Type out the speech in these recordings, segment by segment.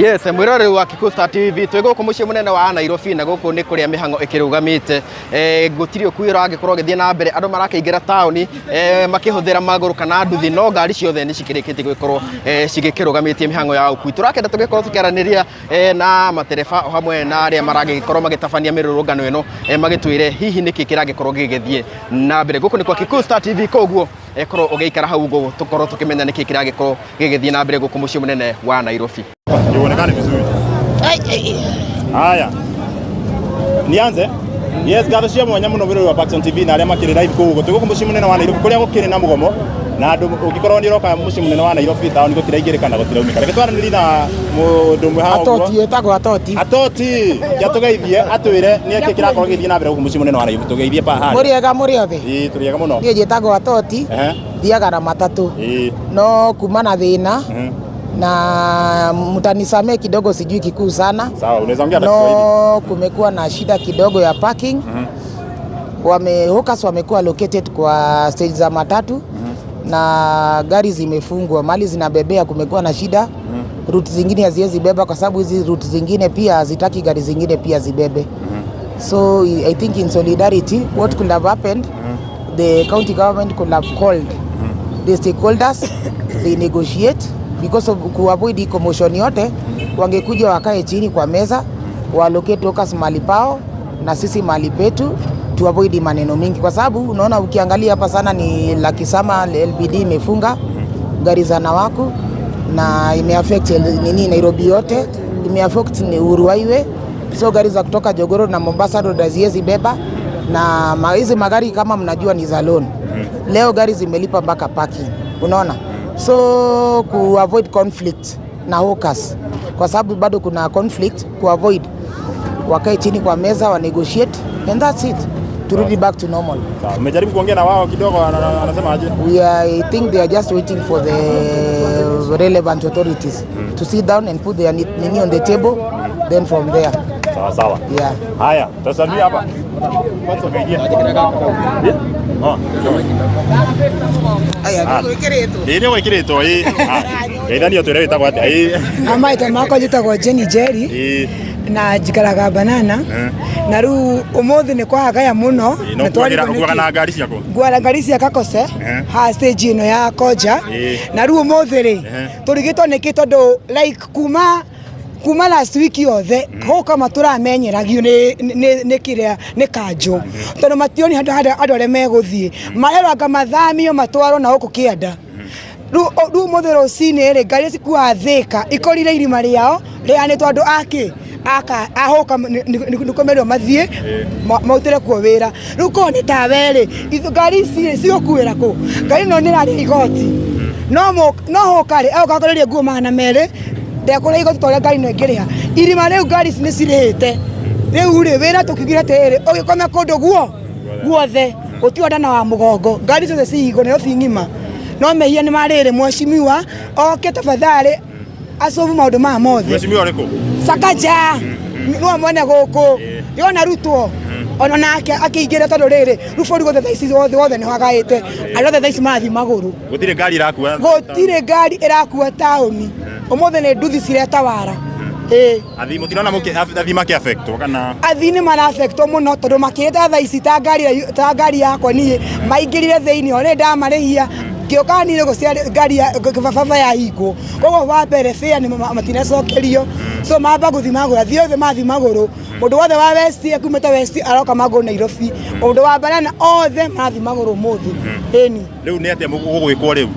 Yes, mwiroreri wa Kikuyu Star TV twĩ gũkũ mũciĩ mũnene wa Nairobi na gũkũ nĩ kũrĩa mĩhang'o ĩkĩrũgamĩte. Gũtirĩ ũkuui ũragĩkorwo ũgĩthiĩ na mbere, andũ marakĩingĩra taũni makĩhũthĩra magũrũ kana nduthi, no ngari ciothe nĩ cikĩrĩkĩtie gũgĩkorwo cigĩkĩrũgamĩtie mĩhang'o ya ũkui. Tũrakĩenda tũgĩkorwo tũkĩaranĩria na matereba o hamwe na arĩa maragĩkorwo magĩtabania mĩrũrũngano ĩno, magĩtwĩre hihi nĩkĩ kĩragĩkorwo gĩgĩthiĩ na mbere. Gũkũ nĩ kwa Kikuyu Star TV, koguo korwo ũgĩikara hau ũguo tũkorwo tũkĩmenya nĩkĩ kĩragĩkorwo gĩgĩthiĩ na mbere gũkũ mũciĩ mũnene wa Nairobi. Ionekane vizuri. Haya. Nianze? Yes, ngatho cia mwanya muno mwirori wa Paxson TV na arĩa makĩrĩ live kũu gũtũ gũkũ mũciĩ mũnene wa Nairobi kũrĩa gũkĩrĩ na mũgomo na andũ ũngĩkorwo nĩ ũroka mũciĩ mũnene wa Nairobi taũni gũtiraingĩrĩka na gũtiraumĩka. Reke twaranĩrie na mũndũ ũmwe haha ũguo. Atoti ĩtagwo Atoti. Atoti, kia tũgeithie atwĩre nĩ kĩ kĩrakorwo gĩgĩthiĩ na mbere gũkũ mũciĩ mũnene wa Nairobi. Tũgeithie pa harĩa. Mũrĩega mũrĩ othe. Ĩĩ tũrĩega mũno. Niĩ njĩtagwo Atoti. Ehe. Thiaga na matatũ. Ĩĩ. No kuma na thĩna Mhm. na mtanisamee kidogo, sijui Kikuyu sana. Sawa, unaweza ongea hata Kiswahili. No kumekuwa na shida kidogo ya parking. Wame hawkers wamekuwa located kwa stage za matatu na gari zimefungwa, mali zinabebea, kumekuwa na shida. Route zingine haziwezi beba kwa sababu hizi route zingine pia hazitaki gari zingine pia zibebe. So I think in solidarity what could have happened, the county government could have called the stakeholders, they negotiate because of kuavoid hii commotion yote, wangekuja wakae chini kwa meza waalocate hawkers mahali pao na sisi mahali petu to avoid maneno mingi, kwa sababu unaona ukiangalia hapa sana ni Lakisama LBD imefunga gari za Nawaku na imeaffect nini Nairobi yote, imeaffect ni Uhuru Highway, so gari za kutoka Jogoo Road na Mombasa Road haziwezi beba na hizi magari kama mnajua ni za loan. Leo gari zimelipa mpaka parking, unaona, so ku avoid conflict na hawkers, kwa sababu bado kuna conflict, ku avoid wakae chini kwa meza wa negotiate and that's it, turudi back to normal. Sawa, umejaribu kuongea na wao kidogo, anasema aje? We are, I think they are just waiting for the relevant authorities to sit down and put their nini on the table, then from there. Sawa sawa. Yeah. Haya, tutasalimia hapa. Tugeithie. Yeah. Oh. Aya, Ĩĩ nĩ gwĩkĩrĩtwo ĩĩ. Geithania ũtwĩre wĩtagwo atĩa. Ĩĩ. Amaitũ makwa njĩtagwo Jenny Jerry na njikaraga Banana na rĩu ũmũthĩ nĩ kwahagaya mũno. Ĩĩ, no Na twarigwo ũkuaga nĩkĩ. na ngari ciaku. Nguaga ngari cia Kakose haha stage ĩno ya Koja na rĩu ũmũthĩ rĩ tũrigĩtwo nĩkĩ tondũ like kuma last week yothe gũka matũramenyeragio nĩ kĩrĩa nĩ kanjũ tondũ mationi handũ harĩa andũ arĩa megũthiĩ marerwo anga mathamio matwarwo na gũkũ kĩanda. Rĩu ũmũthĩ rũcinĩ rĩ ngari cikuaga Thĩka ikorire irima rĩao rĩanĩtwo andũ akĩ aka ahũka nĩkũmerwo mathiĩ mautĩre kuo wĩra. Rĩu korwo nĩ tawe rĩ ngari ici rĩ cigũkuĩra kũ? Ngari ĩno nĩ ĩrarĩha igoti no hũka rĩ egũka akũrĩrie nguo 200 ndekũrĩha igoti ta ũrĩa ngari ĩno ĩngĩrĩha. Irima rĩu ngari ici nĩ cirĩhĩte. Rĩu rĩ wĩra tũkiugire atĩrĩrĩ ũgĩkome kũndũ guo guothe gũtirĩ ndana wa mũgongo ngari ciothe cihingwo Nairobi ng'ima. No mehia nĩ marĩrĩ mheshimiwa oke tafadhali asolve maũndũ maya mothe. Mheshimiwa ũrĩkũ? Sakaja nĩwe mwene gũkũ yona Ruto ona nake akĩingĩra tondũ rĩrĩ rĩu bũrũri wothe thaa ici wothe wothe nĩ hagaĩte andũ othe thaa ici marathiĩ magũrũ. Gũtirĩ ngari ĩrakua. Gũtirĩ ngari ĩrakua taũni ũmũthĩ nĩ nduthi ciretawara. Ĩĩ. Athii mũtirona athii makĩ affectwo kana? Athii nĩ mara affectwo mũno tondũ makĩrĩte thaa ici ta ngari yakwa niĩ maingĩrire thĩinĩ o rĩ ndamarĩhia ngĩũka niĩ gũcia ngari ya baba yahingwo koguo wa mbere fare nĩ matinacokerio so mamba gũthiĩ magũrũ athii othe mathiĩ magũrũ mũndũ wothe wa West akumĩte West aroka magũrũ Nairobi mũndũ wa Banana othe marathiĩ magũrũ ũmũthĩ ĩni. Rĩu nĩ atĩa gũgwĩkwo rĩu?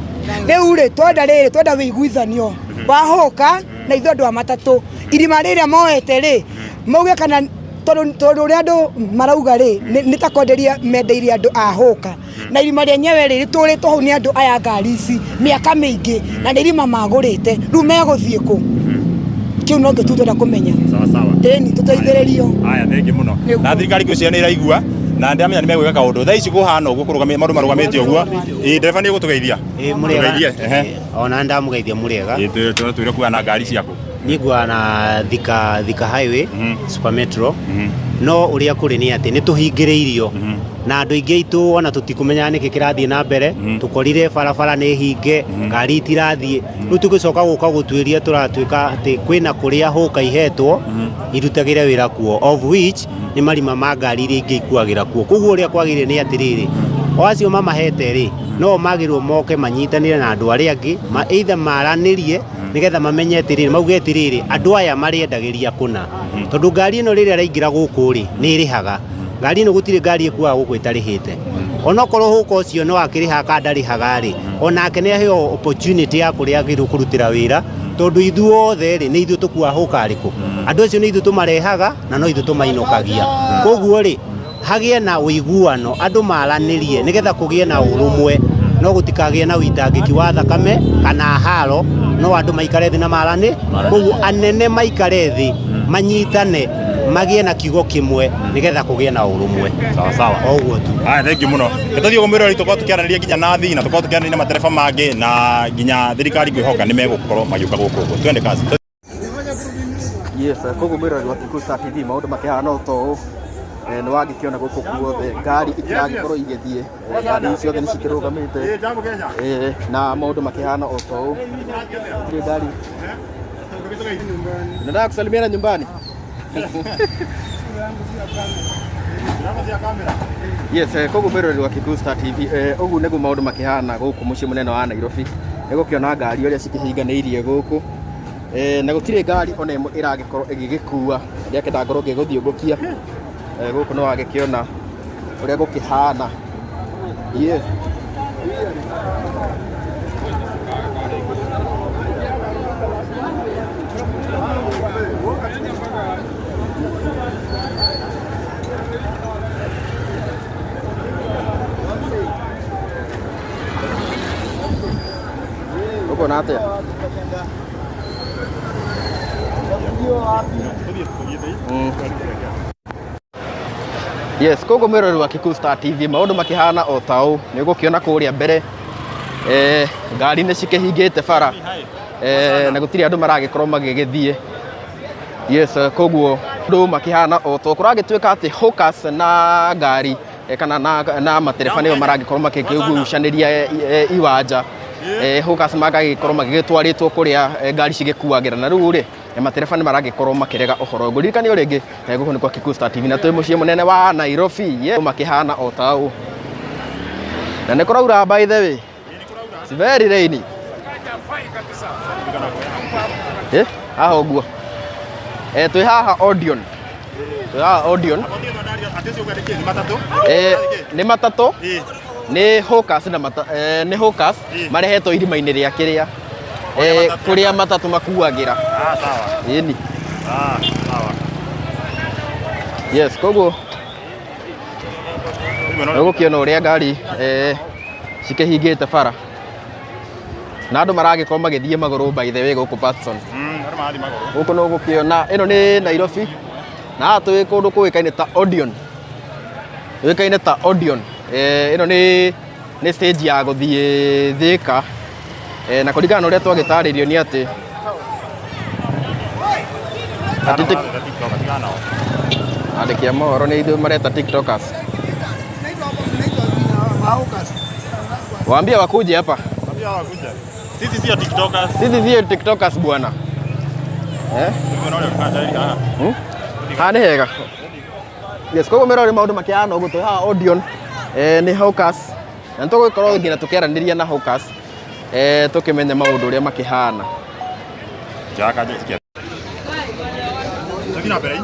Rĩu rĩ twenda rĩrĩ twenda wĩiguithanio wahũka na ithuĩ andũ a matatũ irima rĩrĩa moete rĩ mauge kana tondũ ũrĩa andũ marauga rĩ nĩ ta kwenderia mendeirie andũ a hũka na irima rĩenyewe rĩ rĩtũrĩtwo hau nĩ andũ aya ngari ici mĩaka mĩingĩ na nĩ irima magũrĩte rĩu megũthiĩ kũ? Kĩu no kĩo tu twenda kũmenya. Sawa sawa. Ĩni tũteithĩrĩrio. Haya, thengi mũno. Nĩguo. Na thirikari ngwĩciria nĩ ĩraigua na ndĩramenya nĩ megwĩka kaũndũ. Thaa ici kũhana ũguo kũrũgamĩ maũndũ marũgamĩte ũguo. Ĩĩ ndereba nĩ ũgũtũgeithia. Ĩĩ mũrĩega. Tũgeithie, ehe. Ona ndamũgeithia mũrĩega. Ĩĩ twĩre kuoya na ngari ciaku. Niĩ nguaga na Thika Highway, Super Metro. No ũrĩa kũrĩ nĩ atĩ nĩ tũhingĩrĩirio na andũ aingĩ aitũ ona tũtikũmenyaga nĩkĩ kĩrathiĩ na mbere. Tũkorire barabara nĩ hinge, ngari itirathiĩ. Rĩu tũgĩcoka gũka gũtuĩria tũratuĩka atĩ kwĩna kũrĩa hũka ihetwo irutagĩre wĩra kuo, of which nĩ marima ma ngari iria ingĩ ikuagĩra kuo. Koguo ũrĩa kwagĩrĩire nĩ atĩrĩrĩ, o acio mamahete rĩ, no magĩrĩirwo moke manyitanĩre na andũ arĩa angĩ, either maranĩrie nĩgetha mamenye atĩrĩrĩ, mauge atĩrĩrĩ, andũ aya marĩendagĩria kũna. Tondũ ngari ĩno rĩrĩa ĩraingĩra gũkũ rĩ, nĩ ĩrĩhaga. Ngari ĩno gũtirĩ ngari ĩkuaga gũkũ ĩtarĩhĩte. Onokorwo hũka ũcio no akĩrĩhaga kana ndarĩhaga rĩ, onake nĩ aheo opportunity ya kũrĩa agĩrĩirwo kũrutĩra wĩra, tondũ ithuothe rĩ, nĩ ithuĩ tũkuaga hũka arĩkũ. Andũ acio nĩ ithuĩ tũmarehaga na no ithuĩ tũmainũkagia. Koguo rĩ, hagĩe na ũiguano, andũ maranĩrie nĩgetha kũgĩe na ũrũmwe, no gũtikagĩe na ũitangĩki wa thakame kana haro, no andũ maikare thĩ na marane. Koguo anene maikare thĩ, manyitane, magĩe na kiugo kĩmwe nĩgetha kũgĩe na ũrũmwe. Sawa sawa. O ũguo tu. Haya, thank you mũno. Tũthiĩ kũmwĩrora tũkorwo tũkĩaranĩria nginya na athii na tũkorwo tũkĩaranĩria na matereba mangĩ na nginya thirikari ngwĩhoka nĩ megũkorwo magĩũka gũkũ ũguo. Twende kazi. Yes, koguo mwĩroreri wa Kikuyu Star TV, maũndũ makĩhana o ta ũũ. Nĩ wagĩkĩona gũkũ guothe ngari itiragĩkorwo igĩthiĩ. Ngari ciothe nĩ cikĩrũgamĩte. Na maũndũ makĩhana o ta ũũ. Gũtirĩ ngari. Nataka kusalimiana nyumbani. Yes, koguo mwĩroreri wa Kikuyu Star TV, ũguo nĩguo maũndũ makĩhana gũkũ mũciĩ mũnene wa Nairobi. Nĩ gũkĩona ngari ũrĩa cikĩhinganĩirie gũkũ. Na gũtirĩ ngari ona ĩmwe ĩragĩkorwo ĩgĩgĩkua. Ndĩrakĩenda ngorwo ngĩgũthiũngũkia. Gũkũ nĩ wagĩkĩona ũrĩa gũkĩhana. Yes. Ũkuona atĩa? Yes, koguo mwĩroreri wa Kikuyu Star TV, maũndũ makĩhana o ta ũũ. Nĩ ũgũkĩona kũrĩa mbere ngari nĩ cikĩhingĩte bara, na gũtirĩ andũ maragĩkorwo magĩgĩthiĩ. Yes, koguo andũ makĩhana o ta ũũ. Kũragĩtuĩka atĩ hawkers na ngari kana na matereba nĩo maragĩkorwo makĩgucanĩria iwanja. Hawkers magagĩkorwo magĩgĩtwarĩtwo kũrĩa ngari cigĩkuagĩra, na rĩu rĩ matereba nĩ maragĩkorwo makĩrega ũhoro. Ngũririkanie o rĩngĩ, gũkũ nĩ kwa Kikuyu Star TV na twĩ mũciĩ mũnene wa Nairobi. Yeah, makĩhana o ta ũũ. Na nĩ kũraura, by the way. It's very rainy. Haha ũguo. Twĩ haha Odeon. Twĩ haha Odeon. Nĩ matatũ. Nĩ hawkers na nĩ hawkers marehetwo irima-inĩ rĩa kĩrĩa. Kũrĩa matatũ makuagĩra. Ah, sawa. Ĩni. Ah, sawa. Yes, koguo nĩ ũgũkĩona ũrĩa ngari cikĩhingĩte bara. Na andũ maragĩkorwo magĩthiĩ magũrũ, by the way, gũkũ Patson. Andũ marathiĩ magũrũ. Gũkũ nĩ ũgũkĩona ĩno nĩ Nairobi. Na haha twĩ kũndũ kũĩkaine ta Odeon. Yũĩkaine ta Odeon. Ĩno nĩ stage ya gũthiĩ Thika. Na kũringana na ũrĩa twagĩtarĩrio nĩ atĩ andĩki a mohoro nĩ ithuĩ mareta tiktokers. Waambie wakuje hapa. Sisi sio tiktokers. Sisi sio tiktokers, bwana. Haha nĩ hega. Yes, koguo mĩrori maũndũ makĩhana ũguo, twĩ haha Odeon. Nĩ hawkers. Na nĩ tũgũgĩkorwo nginya tũkĩaranĩria na hawkers. Tũkĩmenye maũndũ ũrĩa makĩhana. Jaka jisikia. Tũthiĩ na mbere.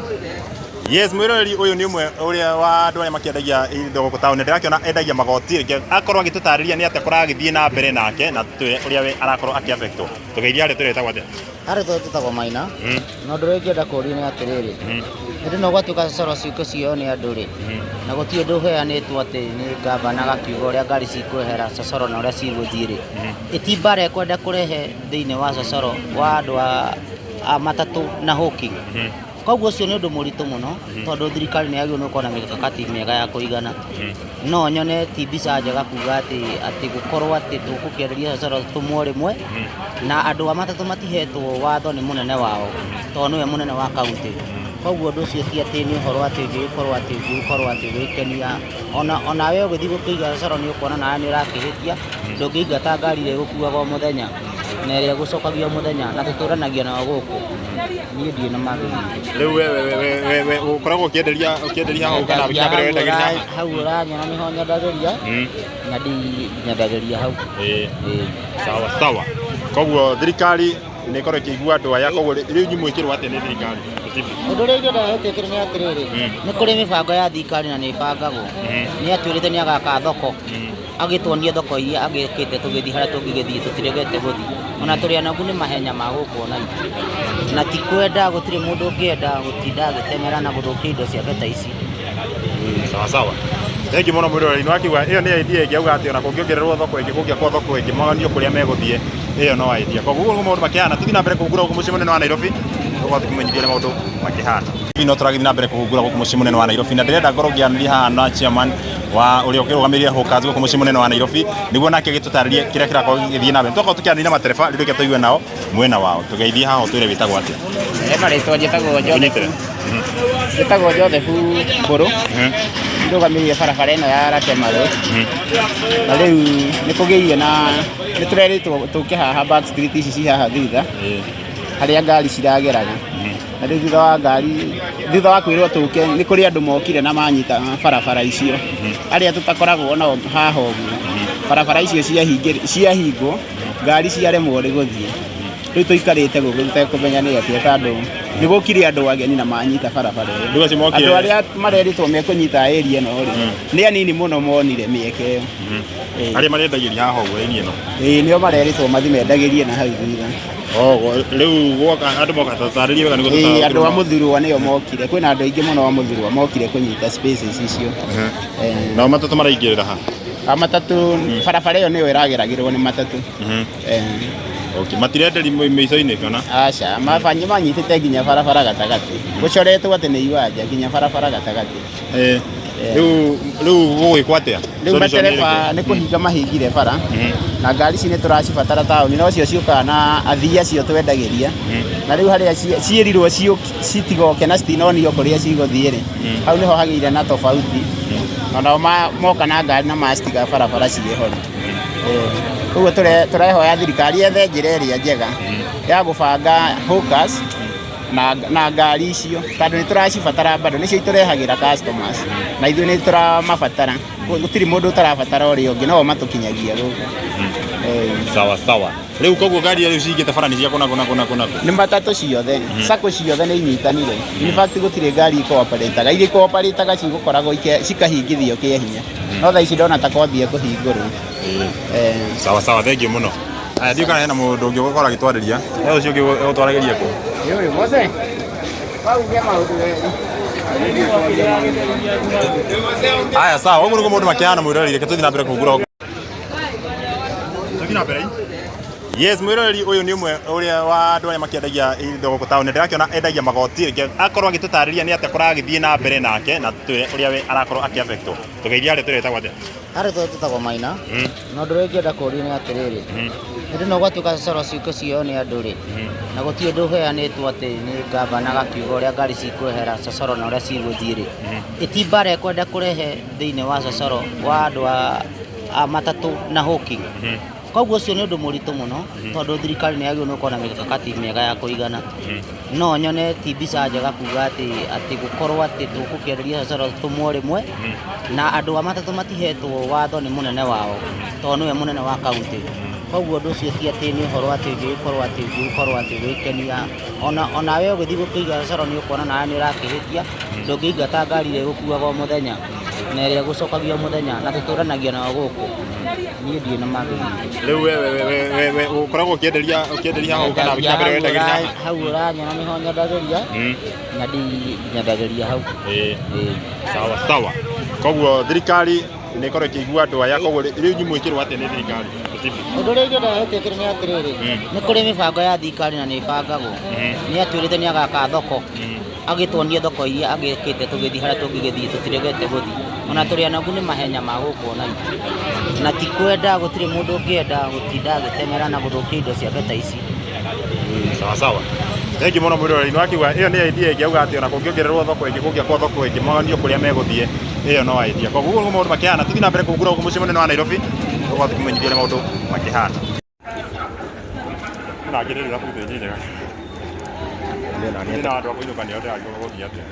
Yes, mwĩroreri, ũyũ nĩ ũmwe ũrĩa wa andũ arĩa makĩendagia indo gũkũ taũni. Ndĩrakĩona endagia magoti. Reke akorwo agĩtũtarĩria nĩ atĩa kũragĩthiĩ na mbere nake na tũtwĩre ũrĩa we arakorwo akĩaffectwo. Tũgeithia harĩa tũretagwo atĩa? Harĩ tũtagwo Maina. Na ũndũ ũrĩa ingĩenda kũũria nĩ atĩrĩrĩ, hĩndĩ ĩno gwatuĩka coro ciũke cioywo nĩ andũ rĩ, na gũtirĩ ũndũ ũheanĩtwo atĩ nĩ gavana agakiuga ũrĩa ngari cikwehera cocoro na ũrĩa cigũthiĩ rĩ, ĩti mbara ĩkwenda kũrehe thĩinĩ wa cocoro wa andũ a matatũ na hawking? Koguo ũcio nĩ ũndũ mũritũ mũno tondũ thirikari nĩ yagĩrĩirwo nĩ gũkorwo na mĩkakati mĩega ya kũigana. No nyone ti mbica njega kuga atĩ gũkorwo atĩ tũgũkĩenderia cocoro tũmwo rĩmwe na andũ a matatũ matihetwo watho nĩ mũnene wao tondũ nĩwe mũnene wa kaunti. Koguo ũndũ ũcio ti atĩ nĩ ũhoro atĩ ũngĩgĩkorwo atĩ ũngĩgĩkorwo atĩ ũgĩkenia onawe ũgĩthiĩ gũkĩiga cocoro nĩ ũkuona nawe nĩ ũrakĩhĩtia. Ndũngĩingata ngari ĩrĩa ĩgũkuaga o mũthenya na ĩrĩa ĩgũcokagia o mũthenya na tũtũranagia nao gũkũ. Niĩ ndirĩ na mangĩ. Rĩu we ũkoragwo ũkĩenderia hau kana Nyendagia kĩa mbere wendagĩria haha? Hau ũranyona nĩho nyendagĩria na nyendagĩria hau. Ĩĩ. Ĩĩ. Sawa sawa. Koguo thirikari nĩ ĩkorwo ĩkĩigua andũ aya, koguo rĩu inyuĩ mwĩkĩrwo atĩa nĩ thirikari? Ũndũ ũrĩa ingĩenda wĩtĩkĩre nĩ atĩrĩrĩ, nĩ kũrĩ mĩbango ya thirikari na nĩ ĩbangagwo. Nĩ atwĩrĩte nĩ agaka thoko, agĩtuonie thoko iria agĩkĩte tũgĩthiĩ harĩa tũngĩgĩthiĩ tũtiregete gũthiĩ. Ona tũrĩ anogu nĩ mahenya ma gũkũ ona ithuĩ. Na ti kwenda, gũtirĩ mũndũ ũngĩenda gũtinda agĩteng'era na gũthũkia indo ciake ta ici. Sawa sawa. Thengiũ mũno mwĩroreri, nĩ wakiuga ĩyo nĩ idea ĩngĩ auga atĩ ona kũngĩongererwo thoko ĩngĩ, kũngĩakwo thoko ĩngĩ monio kũrĩa megũthiĩ, ĩyo no idea. Koguo ũguo nĩguo maũndũ makĩhana. Tũthiĩ na mbere kũhungura gũkũ mũciĩ mũnene wa Nairobi, tũgũkorwo tũkĩmenyithia ũrĩa maũndũ makĩhana. No tũragĩthiĩ na mbere kũhungura gũkũ mũciĩ mũnene wa Nairobi, na ndĩrenda ngorwo ngĩaranĩria haha na chairman wa ũrĩa ũkĩrũgamĩrĩire hawkers gũkũ mũciĩ mũnene wa Nairobi, nĩguo nake agĩtũtarĩrie kĩrĩa kĩrakorwo gĩgĩthiĩ na mbere. Twakorwo tũkĩaranĩria na matereba, rĩu reke tũigue nao mwena wao. Tũgeithie haha ũtwĩre wĩtagwo atĩa. Hena rĩtwa njĩtagwo Joseph. Ũnyitĩre. Njĩtagwo Joseph Mbũrũ. Ndũgamĩrĩire barabara ĩno ya Ratema Road. Na rĩu nĩ kũgĩire na nĩ tũrerĩtwo tũke haha back street ici ci haha thutha harĩa ngari cirageraga. Na rĩu thutha wa ngari thutha wa kwĩrwo tũke nĩ kũrĩ andũ mokire na manyita barabara icio arĩa tũtakoragwo nao haha ũguo. Barabara icio ciahingwo ngari ciaremwo nĩ gũthiĩ. Rĩu tũikarĩte gũkũ tũtekũmenya nĩ atĩa tondũ nĩ gũkire andũ ageni na manyita barabara ĩyo. Rĩu acio mokire- Andũ arĩa marerĩtwo mekũnyita area ĩno rĩ nĩ anini mũno monire mĩeke ĩyo. Ĩĩ. Arĩa marendagĩria haha ũguo area ĩno. Ĩĩ nĩo marerĩtwo mathiĩ mendagĩrie na hau thutha. Oh, rĩu gwoka andũ moka tũtarĩrie wega nĩguo Ĩĩ andũ a tũtaũkĩrwo. Mũthurwa nĩo mokire. Kwĩna andũ aingĩ mũno a Mũthurwa mokire kũnyita spaces icio. Nao matatũ maraingĩrĩra ha? A matatũ barabara ĩyo nĩyo ĩrageragĩrwo nĩ matatũ. Okay, matirenderia mĩico-inĩ kana? Aca, mabanye manyitĩte nginya barabara gatagatĩ. Gũcoretwo atĩ nĩ iwanja nginya barabara gatagatĩ. Rĩu gũgwĩkwo atĩa? Rĩu matereba nĩ kũhinga mahingire bara na ngari ici nĩ tũracibatara taũni no cio ciũkaga na athii acio twendagĩria. Na rĩu harĩa ciĩrirwo citigoke na citinonio kũrĩa cigũthiĩ rĩ, hau nĩho hagĩire na tofauti. Onao moka na ngari na macitiga barabara cirĩ horo. Koguo tũrehoya thirikari yethe njĩra ĩrĩa njega ya gũbanga hawkers na ngari icio tondũ nĩ tũracibatara bado nĩcio itũrehagĩra customers na ithuĩ nĩ tũramabatara. Gũtirĩ mũndũ ũtarabatara ũrĩa ũngĩ no o matũkinyagia gũkũ. Sawa sawa. Rĩu koguo ngari rĩu cingĩte bara nĩ cia kũna kũna kũna kũna. Nĩ matatũ ciothe, sacco ciothe nĩ inyitanire. In fact gũtirĩ ngari ikoparĩtaga, iria ikoparĩtaga cigũkoragwo cikahingithio kĩa hinya. No thaa ici ndona ta kwambia kũhingũrwo. Sawa sawa, thengiũ mũno. Aya, ndiũĩ kana hena mũndũ ũngĩ ũgũkorwo agĩtwarĩria. He ũcio ũngĩ ũgũtwaragĩria kũ? Yũyũ, Mose. Wauge maũndũ wega. Aya, sawa, ũguo nĩguo maũndũ makĩhana mwĩroreri, reke tũthiĩ na mbere kũhungura ũguo. Tũthiĩ na mbere. Yes, mwĩroreri ũyũ nĩ ũmwe ũrĩa wa andũ arĩa makĩendagia indo gũkũ taũni. Ndĩrakĩona endagia magoti, reke akorwo agĩtũtarĩria nĩ atĩa kũragĩthiĩ na mbere nake na tũtwĩre ũrĩa we arakorwo akĩ-affectwo. Tũgeithie harĩa tũretagwo atĩa? Harĩ tũtagwo Maina. Na ũndũ ũrĩa ingĩenda kũũria nĩ atĩrĩrĩ, hĩndĩ ĩno gwatuĩka coro ciũke cioywo nĩ andũ rĩ, na gũtirĩ ũndũ ũheanĩtwo atĩ nĩ gavana agakiuga ũrĩa ngari cikwehera cocoro na ũrĩa cigũthiĩ rĩ, ĩti mbara ĩkwenda kũrehe thĩinĩ wa cocoro wa andũ a matatũ na hawking. Koguo ũcio nĩ ũndũ mũritũ mũno tondũ thirikari nĩ yagĩrĩirwo nĩ gũkorwo na mĩkakati mĩega ya kũigana. No nyone ti mbica njega kuga atĩ gũkorwo atĩ tũgũkĩenderia cocoro tũmwo rĩmwe na andũ a matatũ matihetwo watho nĩ mũnene wao tondũ nĩwe mũnene wa kaunti. Koguo ũndũ ũcio ti atĩ nĩ ũhoro atĩ ũngĩgĩkorwo atĩ ũngĩgĩkorwo atĩ ũgĩkenia onawe ũgĩthiĩ gũkĩiga cocoro nĩ ũkuona nawe nĩ ũrakĩhĩtia. Ndũngĩingata ngari ĩrĩa ĩgũkuaga o mũthenya na ĩrĩa ĩgũcokagia o mũthenya na tũtũranagia nao gũkũ. Niĩ ndirĩ na mangĩ. Rĩu we ũkoragwo ũkĩenderia hau kana kĩa mbere wendagĩria haha? Hau ũranyona nĩho nyendagĩria na nyendagĩria hau. Sawa sawa. Koguo thirikari nĩ ĩkorwo ĩkĩigua andũ aya, koguo rĩu inyuĩ mwĩkĩrwo atĩa nĩ thirikari? Ũndũ ũrĩa ingĩenda wĩtĩkĩre nĩ atĩrĩrĩ, nĩ kũrĩ mĩbango ya thirikari na nĩ ĩbangagwo. Nĩ atwĩrĩte nĩ agaka thoko, Agĩtuonie thoko iria agĩkĩte, tũgĩthiĩ harĩa tũngĩgĩthiĩ, tũtiregete gũthiĩ. Ona tũrĩ anogu nĩ mahenya ma gũkũ ona ithuĩ, na ti kwenda, gũtirĩ mũndũ ũngĩenda gũtinda agĩteng'era na gũthũkia indo ciake ta ici. Sawa sawa, thengi mũno mwĩroreri. Nĩ wakiuga ĩyo nĩ idea ĩngĩ, auga atĩ ona kũngĩongererwo thoko ĩngĩ, kũngĩakwo thoko ĩngĩ, monio kũrĩa megũthiĩ, ĩyo no idea. Koguo ũguo nĩguo maũndũ makĩhana. Tũthiĩ na mbere kũngura gũkũ mũciĩ mũnene wa Nairobi, tũgũkorwo tũkĩmenyithia ũrĩa maũndũ makĩhana. Ndangĩrĩrĩra footage njega. Niĩ na andũ a kũinũka nĩo ndĩrarigwo gũthiĩ atĩa.